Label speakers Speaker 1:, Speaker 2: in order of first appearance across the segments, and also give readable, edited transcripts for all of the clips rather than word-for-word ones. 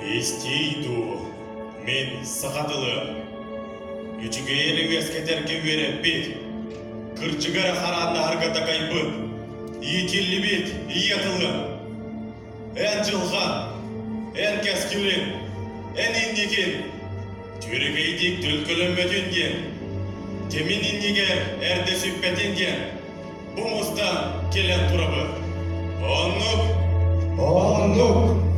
Speaker 1: Истиий дуу, мин саха тылым. Үчүгэй эрэ үөскэтэргэ үөрэппит, кырдьыга эрэ харааннаһарга такайбыт, иитиллибит ийэ тылым. Эн дьылҕан, эн кэскилин, эн инникин, түөрэгэйдик төлкөлөммөтүн диэн, кэмин иннигэр эрдэ сүппэтин диэн бу мустан кэлэн турабыт. Оннук?
Speaker 2: Оннук!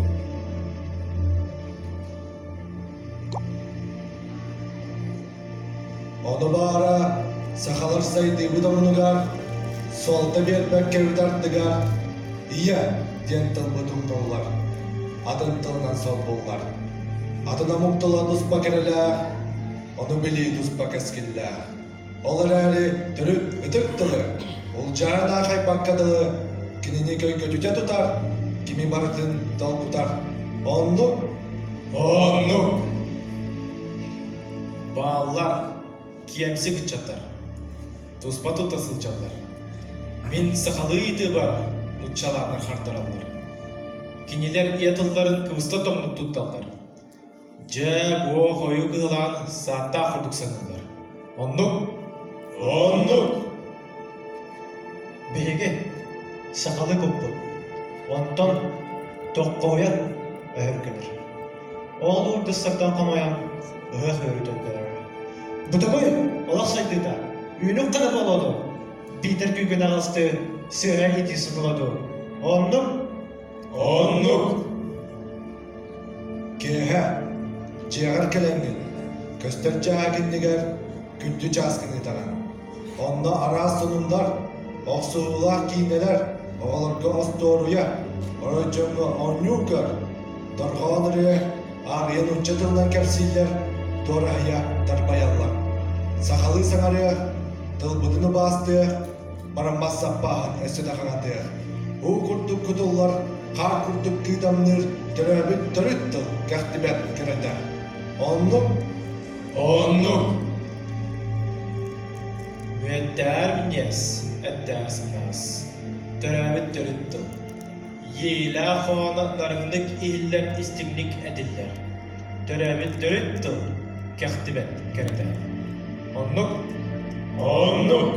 Speaker 2: Ону баара сахалар сайдыыбыт омунугар суолта биэрбэккэ ардыгар «ийэ» диэн тылбыт умнуллар, атын тылынан солбуллар. Атын омук тыла туспа кэрэлээх, ону билии туспа кэскиллээх. Ол эрээри төрүт ытык тылы улдьаан аахайбакка дылы кинини көйгөтүтэ тутар, кими барытын долгутар. Оннук?
Speaker 1: Оннук!
Speaker 3: Бааллар, киэмсик ыччаттар. Туспа тутта сылдьаллар. Мин сахалыы ыйытыыбар нууччалааннар хардараллар. Кинилэр ийэ тылларын кыбыста тоҥнук тутталлар. Дьэ, буо хойуу кыһылаан сааттаах курдук саныыллар. Оннук?
Speaker 1: Оннук!
Speaker 4: Биһиги сахалыы куппут, онтон тоххойон өһүргэнэр. Ол уурдуссартан хомойон ыһыах үөрүүтүн көрөр. Бутугуй олох сайдыыта үүнүк хана буолуо дуу, биитэр күүгүн аҕыстыы сыыһа иитии сутула дуу? Оннук?
Speaker 1: Оннук!
Speaker 2: Киэһэ дьиэҕэр кэлэҥҥин, көстөр чааһа иннигэр күндү чааскын ыытаҕын. Онно араас сонуннар, охсуһуулаах киинэлэр, оҕолорго остуоруйа, орой дьоҥҥо оонньуу көр, дорҕоон ырыа, аарыйа нуучча тылынан кэпсииллэр, туораһыйа тарбайаллар. Сахалыы саҥарыах, тылбытын убаастыах, бараммат саппааһын өссө да хаҥатыах. Уу курдук кутуллар, хаар курдук кыыдамныыр төрөөбүт төрүт тыл кэхтибэт кэрэтэ. Оннук?
Speaker 1: Оннук!
Speaker 3: Мүөттээр минньиэс, эттээх сымнаҕас, төрөөбүт төрүт тыл. Иэйилээх хоһооно нарыҥнык иһиллэр истиҥник этиллэр. Төрөөбүт төрүт тыл кэхтибэт кэрэтэ. Оннук?
Speaker 1: Оннук!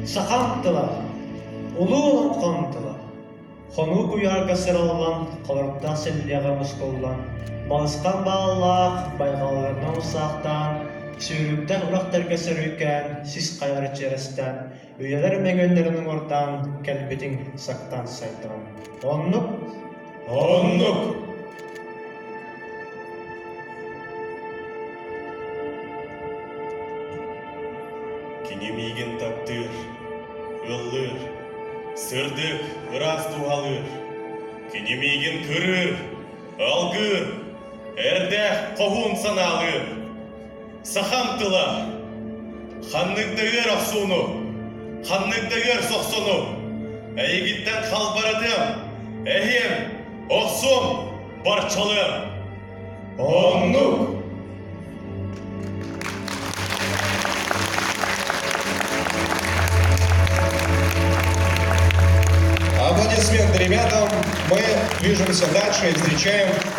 Speaker 4: Сахам тыла, улуу олоҥхом тыла. Хонуу куйаарга сыраллан, холоруктаах сэллиэҕэ мускуллан, балысхан бааллаах байҕалларынан усаахтаан, сүүрүктээх үрэхтэргэ сөрүүкээн, сис хайалары чиэрэстээн, үйэлэр мөҥүөннэрин уҥуордаан кэлбитиҥ сактаан сайдаҕын. Оннук?
Speaker 1: Оннук! Кини миигин таптыыр, ыллыыр, сырдык, ыраас дууһалыыр. Кини миигин кырыыр, алгыыр, эрдээх хоһуун санаалыыр. Сахам тыла ханнык да ыар охсууну, ханнык да ыар сохсону эйигиттэн халбаратыам, эһиэм, охсуом, барчалыам.
Speaker 2: Оннук!
Speaker 5: Аплодисменты ребятам. Мы движемся дальше и встречаем.